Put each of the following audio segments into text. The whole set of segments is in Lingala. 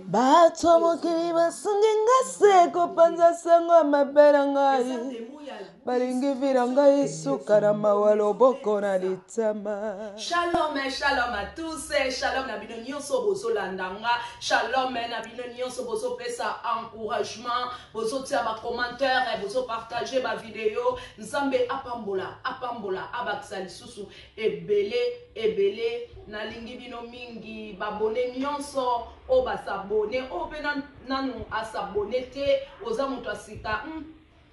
Bato mokili basungi nga se kopanza sango ya mabe na ngai, balingi vi na ngai suka na mawa loboko na litama. Shalom, shalom à tous, shalom na bino nyonso bozolanda nga, shalom na bino nyonso bozopesa encouragement, bozotia ba commentaire, bozopartage ba video. Nzambe apambola, apambola, abakisa lisusu ebele ebele. Nalingi bino mingi, babone nyonso oyo basabone, oyo mpe nanu asabone te, oza moto ya sika,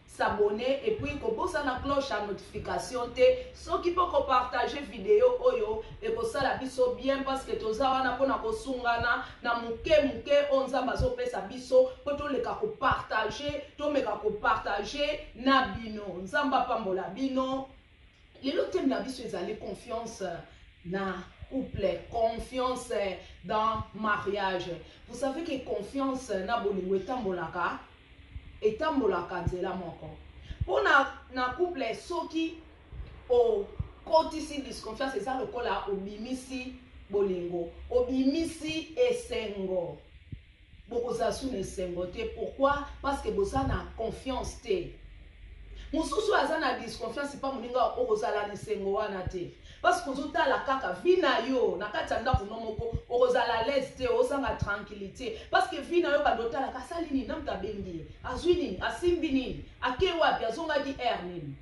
s'abonner et puis kobosana cloche ya notification te. Soki mpo kopartage video oyo ekosala biso bien, parce que toza wana mpona kosungana na moke moke oyo Nzambe azopesa biso mpo toleka kopartage, tomeka kopartage na bino. Nzambe apambola bino. Lelo thème na biso ezali confiance na couple, confiance dans mariage. Vous savez que confiance na bolingo etambolaka, etambolaka nzela moko. Mpona na couple, soki okotisi disconfiance, eza lokola obimisi bolingo, obimisi esengo, bokozala su na esengo te. Pourquoi? Parce que boza na confiance te. Mosusu aza na disconfiance mpa moninga, okozala na esengo wana te, parce que ozotala kaka vie na yo na kati ya ndako no moko, okozala à l'aise te, ozanga tranquillité, parce que vie na yo bando otalaka asali nini na moto abengi ye, azwi nini, asimbi nini, ake wapi, azongaki aire nini.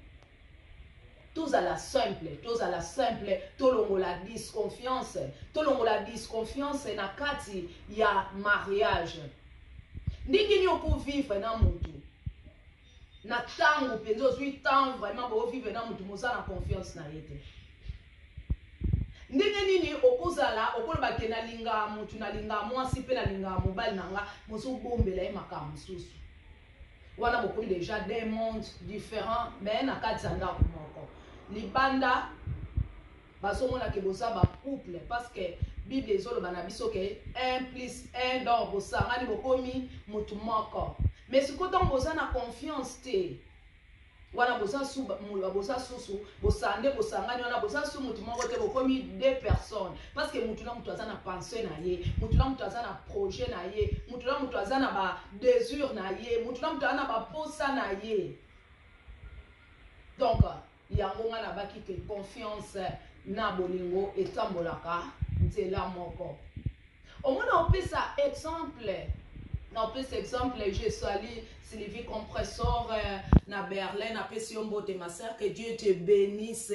Tozala simple, tozala simple, tolongola disconfiance, tolongola disconfiance na kati ya mariage. Ndenge nini okovivre na motu na ntango mpenza ozwi temps vraiment boovivre na motu, moza na confiance na ye te? Ndenge nini okozala okoloba ke nalingaka motu, nalingaka mwasi mpe nalingaka mobali na nga, mozobombela ye makambo mosusu wana? Bokomi déjà deux mondes différents, mais na kati ya ndako moko. Libanda bazomona ke boza bacouple, parce que Bible ezoloba na biso ke 1 plus 1, donc bosangani, bokomi motu moko. Mais sikoyo ntango boza na confiance te wana, boza su, boza susu bosande, bosangani wana, boza su mutu moko te, bokomi deux personnes, parce que mutu na mutu aza na pensée na ye, mutu na mutu aza na projet na ye, mutu na mutu aza na badésir na ye, mutu na mutu aza na baposa na ye. Donc yango nga nabaki ke confiance na bolingo etambolaka nzela moko. Omona, opesa exemple na opesa exemple. Je salue Sylvie Compressor na Berlin, napesi yo mbote, ma sœur, que Dieu te bénisse.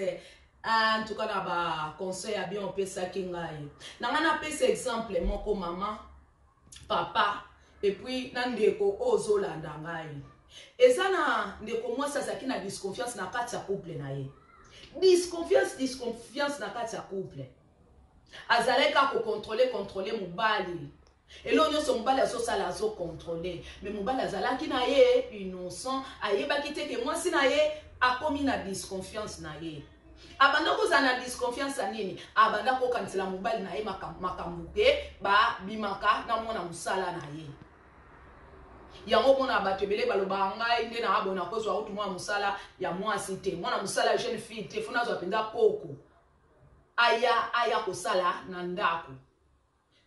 En tout cas na baconseil ya bien opesaki ngai na ngai, napesa exemple moko, mama, papa, et puis na ndeko oyo ozolanda ngai. Eza na ndeko mwasi azalaki na disconfiance na kati ya couple na ye, disconfiance, disconfiance na kati ya couple. Azalaki kaka kocontrôle, contrôle mobali. Eloko nyonso mobali azosala, azocontrôle. Mais mobali azalaki na ye innocent, ayebaki te ke mwasi na ye akomi na disconfiance na ye. Abanda kozala na disconfiance ya nini? Abanda kokanisela mobali na ye makambo ke babimaka na mwana mosala na ye. Yango mona bato ebele balobaka: "Ngai nde na abona kozwa kutu mwana mosala ya mwasi te, mwana mosala ya jeune fille te, fo nazwa mpenza koko aya aya kosala na ndako."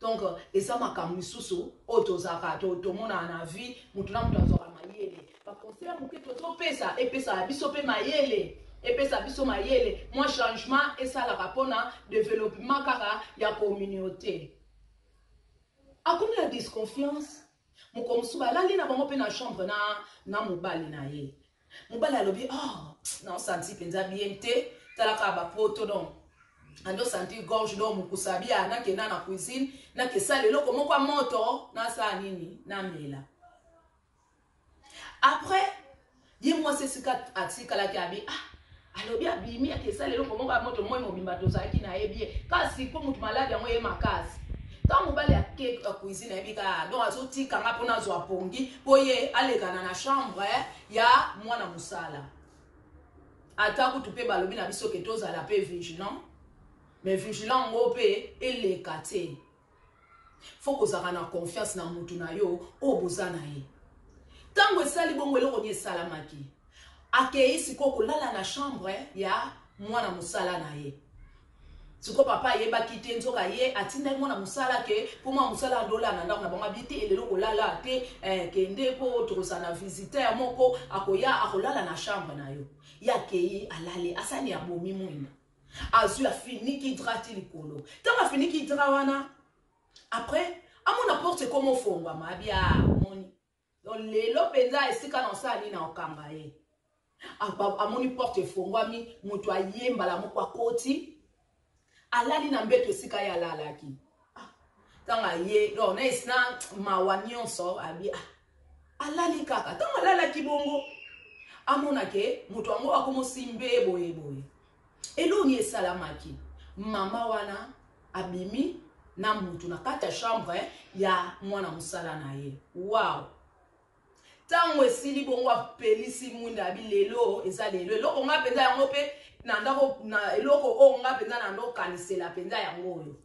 Donc eza makambo misusu oyo tozalaka, tomonaka na vie. Motu na moto azwaka mayele. Baconseil ya moke tozopesa epesaka biso mpe mayele, epesa biso mayele, mwa changement esalaka mpona développement kaka ya communauté. Akomi na disconfiance. Moko mosusu balali na bango mpe na chambre na mobali na ye. Mobali alobi: "Oh, naosanti mpenza bien te, talaka bapoto, donc andosanti gorge, donc mokusa bia, nakenda na cuisine, nakesala eloko moko ya moto, nasala nini, namela." Après ye mwasi esika atikalaki, abi: "Ah," alobi, abimi, akesala eloko moko ya moto. Moi mobimba tozalaki na ye bien, kasi mpo motu maladi yango ye makasi. Ntango mobali ake cuisine, ayebi kaka, donc azotikanga mpona azwa pongi mpo ye alekana na chambre ya mwana mosala. Ata kutu mpe balobi na biso ke tozala mpe vigilant, mais vigilant yango mpe eleka te. Fo kozalaka na confiance na mutu na yo oyo boza na ye. Ntango esali bongo, eloko nini esalamaki? Akei sikoyo kolala na chambre ya mwana mosala na ye. Sikoyo papa ayebaki te, nzoka ye atindaki mwana mosala ke mpo mwana mosala adola na ndako na bango, abi te lelo kolala te, kende mpo tokozala na visiteur moko akoya akolala na chambre na yo. Ye akei alali, asani abomi mwinda, azwi afiniki drap ti likolo. Ntango afiniki drap wana, après amona porte ekoma ofongwama, abi a omoni donc lelo mpenza esika na osala nini na okanga ye. Amoni porte efongwami, moto aye mbala moko akoti, alali na mbeto esika ye alalaki. Ntango aye donc na esina mawa nyonso, abi alali kaka. Ntango alalaki bongo, amona ke moto yango akomosimbe boye boye. Eloni esalamaki, mama wana abimi na mutu na kati ya chambre ya mwana mosala na ye. Wow! Ntango esili bongo apelisi mwinda, abi lelo eza lelo, eloko nga mpenza yango mpe na ndako na eloko oyo nga mpenza na ndokanisela mpenza yango oyo.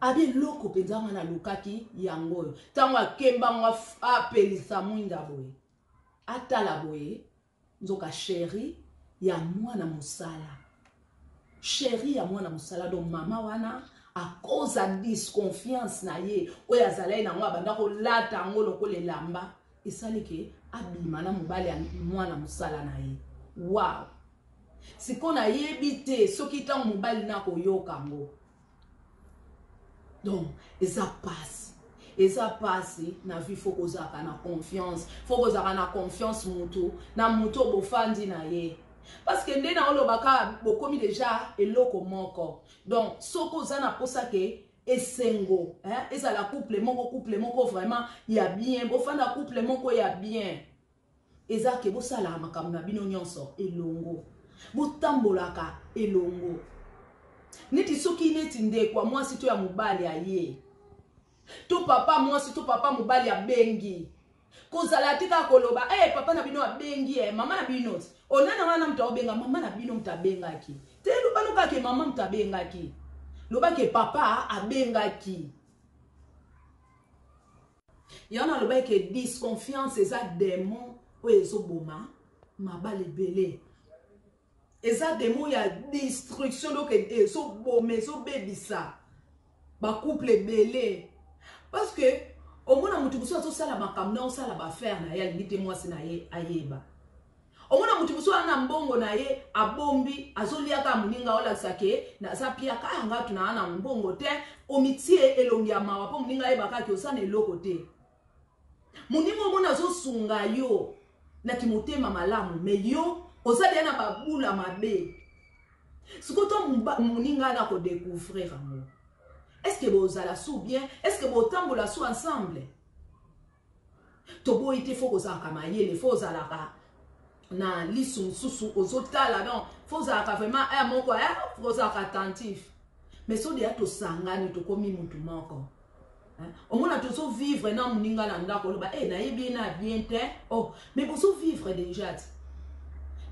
Abi eloko mpenza nga nalukaki yango oyo. Ntango akemba ngo apelisa mwinda boye, atala boye, nzoka chéri ya mwana mosala, chéri ya mwana mosala. Donc mama wana à cause ya disconfiance na ye oyo azalaki nango, abanda kolata yango lokola elamba, esali ke abima na mobali ya mwana mosala na ye. Wow! Sikoyo nayebi te soki ntango mobali na koyoka yango. Donc eza pasi, eza pasi na vie. Faut kozalaka na confiance, faut kozalaka na confiance mutu na mutu oyo bofandi na ye, parce que nde na olobaka bokomi déjà eloko moko. Donc soki oza na posa ke esengo, hein, ezala couple moko, couple moko vraiment ya bien, bofanda couple moko ya bien, eza ke bosalaka makambo na bino nyonso elongo, botambolaka elongo. Neti soki neti ndeko ya mwasi to ya mobali aye, to papa mwasi to papa mobali abengi, kozala te kaka koloba hey, papa na bino abengi, mama na bino onana wana moto aobenga, mama na bino moto abengaki te. Loba lobake mama moto abengaki, lobake papa abengaki. Yango nalobaki ke disconfiance eza démon oyo ezoboma mabala ebele, eza démon ya destruction. Donc ezoboma, ezobebisa bacouple ebele, parce que omona moto mosusu azosala makambo na osala baaffaire na ye, alingi te mwasi na ye ayeba. Omona moto mosusu ana mbongo na ye abombi, azoliaka moninga, olakisa ke naza piaka, ah, nga tuna na mbongo te. Omitie elongi ya mawa mpo moninga ayebaka ke oza na eloko te. Moninga omona azosunga yo na kimotema malamu, me yo oza deya na babula mabe. Sikoyo to moninga ana kodécouvrir yango, est ce que bozala sou bien? Est ce que botambola sou ensemble? Toboyi te, faut kozalaka mayele, faut ozalaka na lisu mosusu ozotala. Donc faut ozalaka vraiment air moko, faut ozalaka attentif. Mais so deya tosangani, tokomi mutu moko, omona tozovivre na moninga na ndako, oloba e nayebi ye na bien te. Oh, mais bozovivre déjà ti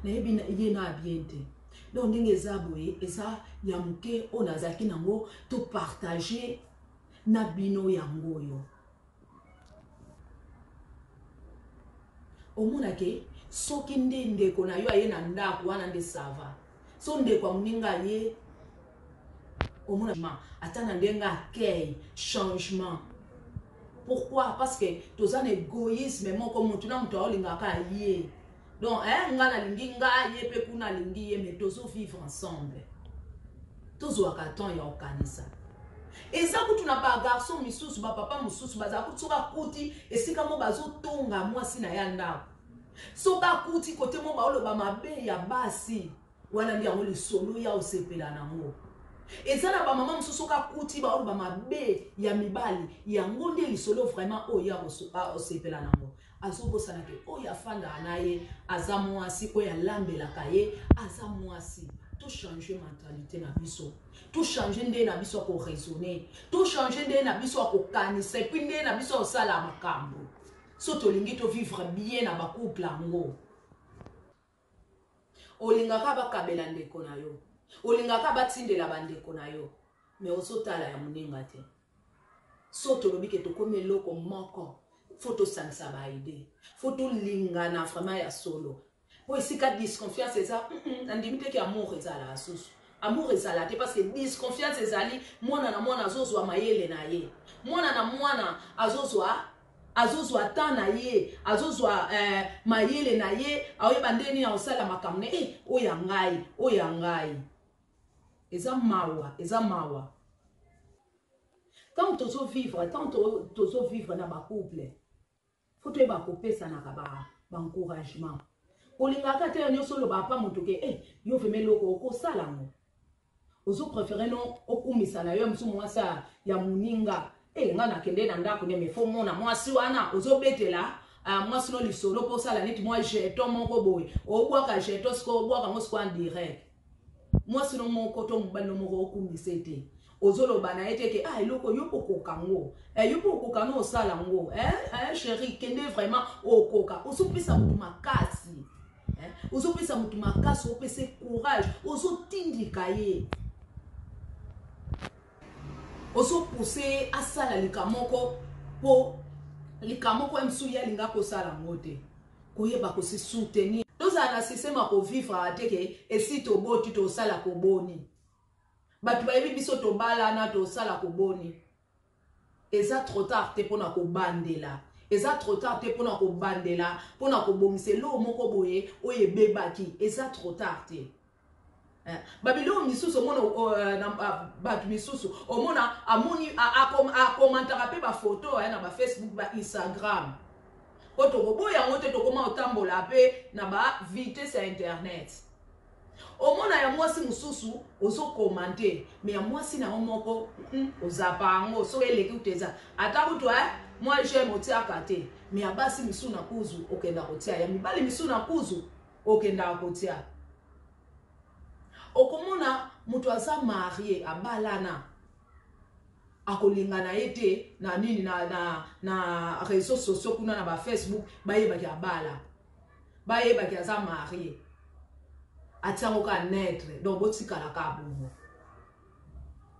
nayebi ye na bien te. Donc ndenge eza boye, eza ya moke oyo nazalaki nango topartage na bino yango oyo. Omonake soki nde ndeko na yo aye na ndako wana nde sava, so ndeko ya moninga aye, omona ata na ndenge akei changement. Pourquoi? Parce que toza na égoïsme moko, motu na moto aolingaka ye. Donc nga nalingi nga, ye mpe kuna alingi ye, mais tozovivre ensemble, tozwaka temps ya kokanisa. Eza kutu na bagarçon misusu, bapapa mosusu bazala kutu, soki akuti esika mo bazotonga mwasi na ya ndako, soki akuti kote mo baoloba mabe ya basi wana, nde yango lisolo ya osepela nango. Eza na bamama mosusu, soki akuti baoloba mabe ya mibali, yango nde lisolo vraiment oyo ya osepela nango. Azobosana ke oyo afandaka na ye aza mwasi, oyo alambelaka ye aza mwasi. Tochange mentalité na biso, tochange nde na biso ya koraisonner, tochange nde na biso ya kokanisa, et puis nde na biso ya kosala makambo. So tolingi tovivre bien na bacouple yango, olingaka bakabela ndeko na yo, olingaka batindela bandeko na yo, mais ozotala ya moninga te. So tolobi ke tokomi eloko moko, faut tosangisa baidées, faut tolingana vraiment ya solo. Po esika disconfiance eza, nandimi te ke amour ezalaka susu. Amour ezala te parce que disconfiance ezali. Mwana na mwana azozwa mayele na ye, mwana na mwana azozwa temps na ye, azozwa mayele na ye, aoyeba ndenge nini akosala makambo na ye. Oyo ya ngai, oyo ya ngai. Eza mawa, eza mawa. Ntango tozovivre, ntango tozovivre na bacouple, faut toyeba kopesanaka baencouragement. Olingaka te nyonso oloba pa moto ke yo vraiment eloko okosala yango, ozopréféré no okumisa na yo mosu mwasi ya moninga. Nga nakende na ndako nde mais faut mona mwasi wana, ozobetela mwasi no lisolo mpo osala neti mwa jeton moko boye, obwaka jeton sikoyo, obwaka yango sikoyo en direct. Mwasi no moko to mobali no moko okumisa ete ozoloba na ye te ke eloko yo mpo okoka ngo, yo mpo okoka no osala ngo, chéri, kende vraiment okoka. Ozopesa motu makasi, ozopesa motu makasi, opesa courage, ozotindika ye, ozopousse ye asala lika moko mpo lika moko ya mosusu ye alinga kosala yango te. Koyeba kose soutenir, tozala na système ya kovivre te ke esi toboti, tosala koboni, bato bayebi biso, tobalana, tosala koboni. Eza trop tard te mpona kobandela, eza trop tard te mpona kobandela, mpona kobongisa eloko moko boye oyo ebebaki. Eza trop tard te. Babiloko misusu omona na bato misusu, omona amoni akomantaka mpe bafoto na bafacebook, bainstagram, po tokoboya yango te. Tokoma otambola mpe na bavitesse ya internet. Omona ya mwasi mosusu ozokomante, mais ya mwasi na yo moko ozapa yango. Soki eleki kutu, eza ata kutu mwa j'aime otiaka te. Mais ya basi misusu na kuzu okenda kotia, ya mibali misusu na kuzu okendaka kotia. Okomona moto aza marié, abalana, akolinga na ye te na nini na réseaux sociaux kuna na bafacebook bayebaki abala, bayebaki aza marié, atiango ka neutre. Donc botikala ka bongo.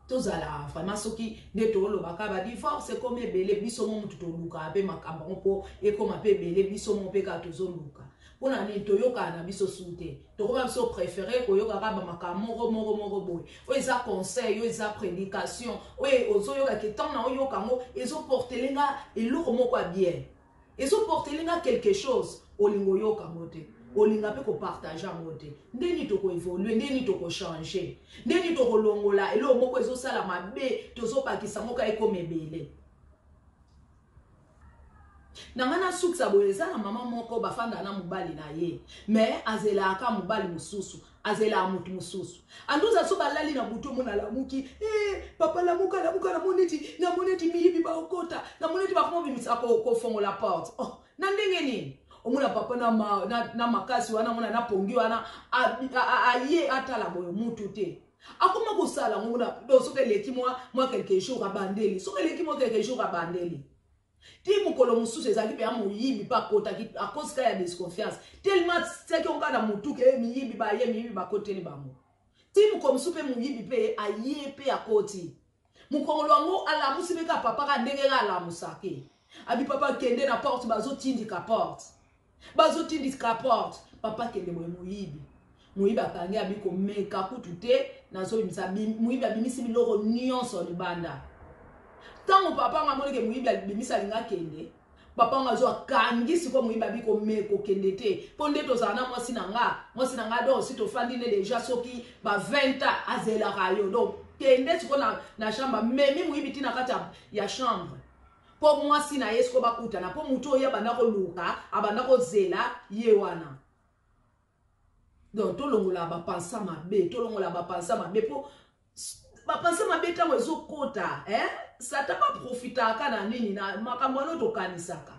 Tozala vraiment, soki nde tolobaka badivorce ekoma ebele, biso mo mutu tolukaka mpe makambo yango mpo ekoma mpe ebele. Biso mo mpe kaka tozoluka. Mpona nini toyokaka na biso su te? Tokoma biso préféré koyokaka bamakambo moko moko moko boye. Oyo eza conseil, oyo eza prédication, oyo ozoyokaki ntango na oyoka yango ezoportele nga eloko moko ya bien, ezoportele nga quelque chose. Olinga oyoka yango te, olinga mpe kopartage yango te. Ndeni tokoévolue, ndeni tokochange, ndeni tokolongola eloko moko ezosala mabe, tozobakisa moko ekoma ebele. Na ngai nasukisa boye: eza na mama moko bafandaka na mobali na ye, mais azelaka mobali mosusu, azelaka motu mosusu. Anduza so balali na butu, omona alamuki: "Papa, lamuka, lamuka, namoni eti miyibi baokota, namoni eti bakoma bimisa kofongola porte." Oh, na ndenge nini omona papa na makasi wana, omona na pongi wana, aye atala boye, mutu te. Akoma kosala yango mona. Soki eleki mwa quelques jours, abandeli. Soki eleki mwa quelques jours, abandeli. Ti mokolo mosusu ezalaki mpe ya moyibi mpe akotaki akosi ka ya disconfiance tellement tiaki onga na motu ke miyibi baye, miyibi bakoteli bango. Ti mokolo mosusu mpe moyibi mpe aye mpe akoti. Mokongolo yango alamusi mpe ka papa ka ndenge ka alamusaki, abi: "Papa, kende na porte, bazotindika porte, bazotindika porte." Papa kende boye, moyibi, moyibi akangi, abi komeka kutu te, nazobimisa. Moyibi abimisi biloko nyonso libanda. Ntango papa ngo amonike moyibi abimisi, alingi akende, papa ngo azwa akangi sikoyo moyibi, abi komeka okende te, mpo nde tozala na mwasi na nga, mwasi na nga donc si tofandi ne déjà soki ba 20 ans, azelaka yo. Donc kende sikoyo na chambre. Amemi moyibi ntina kati ya chambre mpo mwasi na ye sikoyo bakutana, mpo motu oyo abanda koluka, abanda kozela ye wana. Donc tolongola bapensa mabe, tolongola bapensa mabe, mpo bapensa mabe ntango ezokota, Satan baprofitaka na nini na makambo wana tokanisaka.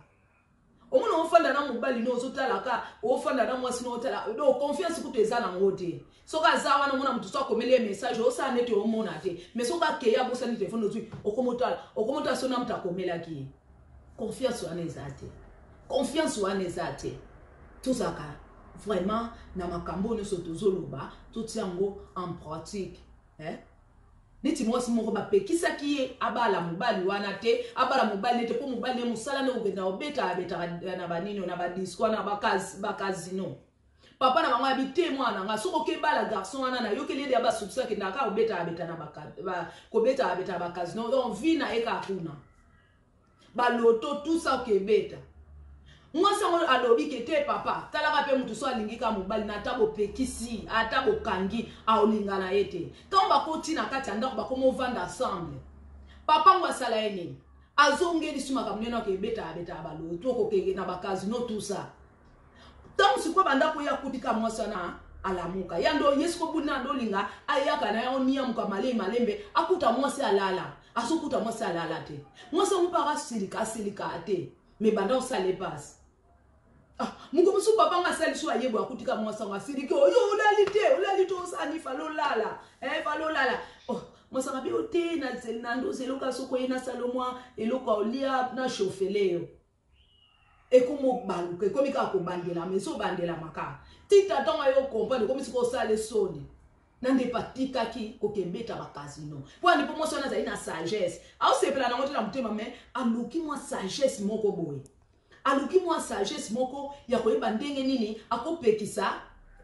Omona ofanda na mobali no, ozotalaka, ofanda na mwasi no, otala, donc confiance kutu eza nango te. Soki aza wana, omona motu so akomeli ye message, osala neti omona te, mais soki akei, abosani telefone, ozwi, okomotala, okomotala so na moto akomelaki ye. Confiance wana eza te, confiance wana eza te. Tozalaka vraiment na makambo nyonso tozoloba, totia yango en pratique, eh? Neti mwasi moko bapekisaki ye abala mobali wana te, abala mobali nete mpo mobali ne mosala nde kokenda kobeta, abetaka na banini, na badisco wana, bacasino. Papa na bango abi te, mwana na nga, soki okebala garçon wana, nayokeli ye deya basubsi, akendaka kaka kobetaka beta na kobetaka beta na bacasino, donc vie na ye kaka kuna, baloto, tout ça. Okebeta mwasi yango, alobi ke te, papa, talaka mpe motu so alingi kaka mobali na, ata bopekisi, ata bokangi, aolinga na ye te. Ntango bakoti na kati ya ndako, bakoma ovanda ensemble, papa ngo asala ye nini? Azongeli su makambo nene, akebetaka betaka baloto, kokenge na bacasino, tout ça. Ntango sikoyo bandako ye akuti ka mwasi wana alamuka, ya ndo ye siko buna ndo olinga ayaka na ye oniamuka malei malembe, akuta mwasi alala, azokuta mwasi alala te. Mwasi yango mpe akasilika, asilika te, me banda osala epasi. Ah, moko mosusu papa nga asali so ayebo, akutika mwasi yango asiliki: oyo olali te, olali te, osani fala olala, eh, fala olala. Oh, mwasi yango abi o te, na ndozi eloko asoko ye nasala mwa eloko olia na chauffele yo. Ekomi obaluka, ekomi kaka kobandelama, ezobandelama kaka tita. Ntango ayo comprendre, ekomi sikoyo osala esoni na nde patikaki kokebeta bacasino mpo ani, mpo mwasi wana azali na sagesse, aosepela nango te na motema, mais aluki mwa sagesse moko boye, aluki mwa sagesse moko ya koyeba ndenge nini akopekisa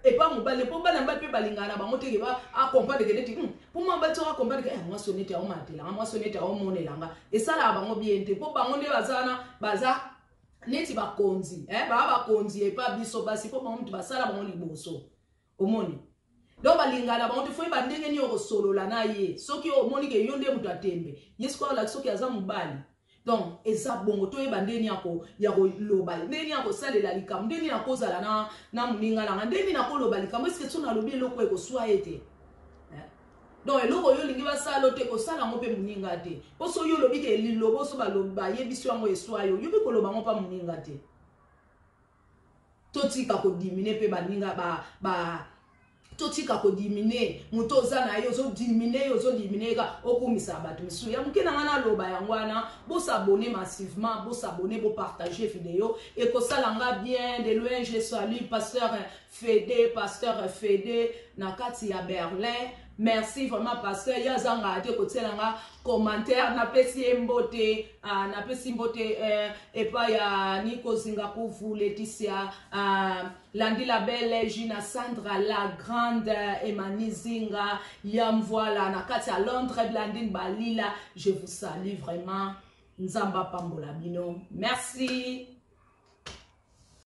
epa mobali, mpo bana mibali mpe balingaka na bango teke acomprendre ke neti mpo mwa bati oyo acomprendre ke mwasi neti aomatelanga, mwasi neti aomonelanga, esalaka bango bien te, mpo bango nde baza wana, baza neti bakonzi, baa bakonzi epa biso basi, mpo bango mutu basala bango liboso. Omoni, donc balingana na bango te. Fo yeba ndenge nini okosolola na ye. Soki omoni ke yo nde moto atembe ye, sikoyo alaki soki aza mobali. Donc eza bongo, toyeba ndenge nini ya koloba, ndenge nini ya kosalela likambo, ndenge nini akozala na moninga nanga, ndenge nini akoloba likambo. Eske so nalobi eloko ekoswa ye te? Donc eloko oyo olingi basala te, kosala yango mpe moninga te, mpo so yo olobi ke lilobo so bayebisi yango eswa yo, yobi koloba yango mpa moninga te. Totika kodiminuer mpe baninga ba totika kodiminuer moto oza na ye, ozodiminuer ye, ozodiminuer ka okumisa bato misusu ya moke. Na ngai naloba yango wana, bos'abonner massivement, bos'abonner, bopartager video, ekosala nga bien. De loin je salue pasteur Fede, pasteur Fede na kati ya Berlin. Merci vraiment, pasteur. Ye azangaka te kotiela nga commentaire, napesi ye mbote. Napesi mbote epai ya Niko Zingakuvu, Leticia, Landi la Belle, Gina Sandra la Grande, Emani Zinga Yamvoila na kati ya Londres, Blandine Balila, je vous salue vraiment. Nzambe apambola bino, merci.